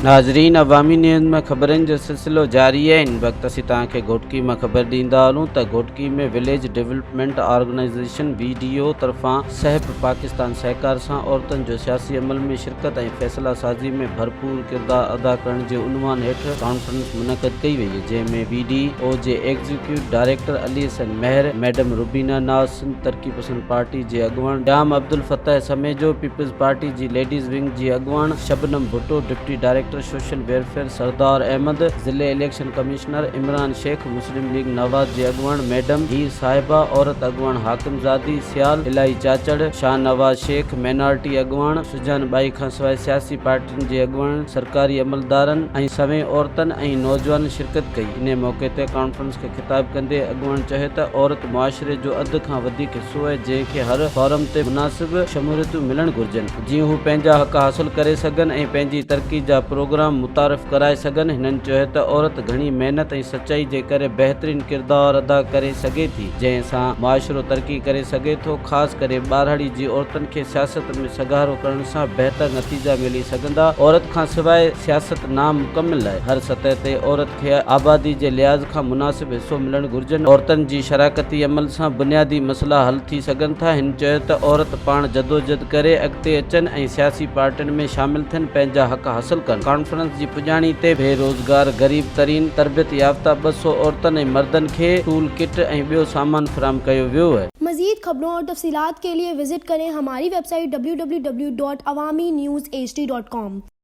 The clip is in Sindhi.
ناظرين عوامي نيوز ۾ خبرن جو سلسلو جاري آهي هن وقت اسين توهان کي گهوٽڪي مان خبر ڏيندا هلون ته Ghotki ۾ village development organisation V D O طرفان سهپ پاڪستان سهڪار سان عورتن جو سياسي عمل ۾ شرڪت ۽ فيصلا سازي ۾ ڀرپور ڪردار ادا ڪرڻ جي عنوان هيٺ ڪانفرنس منعقد ڪئي وئي جنهن ۾ وي ڊي او جي executive director Ali Hassan Mehar, madam Rubina Naz, Sindh Taraqi Pasand party جي اڳواڻ ڄام عبدالفتاح سميجو، پيپلز پارٽي جي ليڊيز ونگ جي اڳواڻ Shabnam Bhutto, deputy director social welfare Sardar Ahmed, ضلعي election commissioner Imran Shaikh, Muslim League Nawaz جي اڳواڻ ميڊم هير صاحبه، عورت اڳواڻ حاڪم زادي سيال، الاهي چاچڙ، شاهنواز شيخ، مينارٽي اڳواڻ سجان ٻائي کانسواء سياسي پارٽين جي اڳواڻن، سرڪاري عملدارن ۽ سوين عورتن ۽ نوجوانن شرڪت ڪئي. انهي موقعي تي ڪانفرنس کي خطاب ڪندي اڳواڻن چيو ته عورت معاشري جو اڌ کان وڌيڪ حصو آهي جنهن کي هر فورم تي مناسب شموليتون ملڻ گهرجن جيئن هو پنهنجا حق حاصل ڪري سگهن ۽ پنهنجي ترقي جا پروگرام متعارف ڪرائي سگهن. هنن چيو ته عورت گهڻي محنت ۽ سچائي جي ڪري بهترين ڪردار ادا ڪري سگهي ٿي جنهن سان معاشرو ترقي ڪري سگهي ٿو خاص ڪري ٻهراڙي جي عورتن کي سياست ۾ سگهارو ڪرڻ سان بهتر نتيجا ملي سگهندا عورت کانسواء سياست نامڪمل آهي هر سطح تي عورت کي آبادي جي لحاظ کان مناسب حصو ملڻ گهرجن، عورتن جي شراڪتي عمل سان بنيادي مسئلا حل ٿي سگهن ٿا، هن چيو ته عورت پاڻ جدوجھد ڪري اڳتي اچن ۽ سياسي پارٽين ۾ شامل ٿين پنهنجا حق حاصل ڪن، ڪانفرنس جي پڄاڻي تي بيروزگار غريب ترين تربيت يافته 200 عورتن ۽ مردن کي ٽول ڪٽ ۽ ٻيو سامان فراهم ڪيو ويو. مزيد خبرون اور تفصيلات کے لئے وزٽ کریں ہماری web site www.awamiNewsHD.com.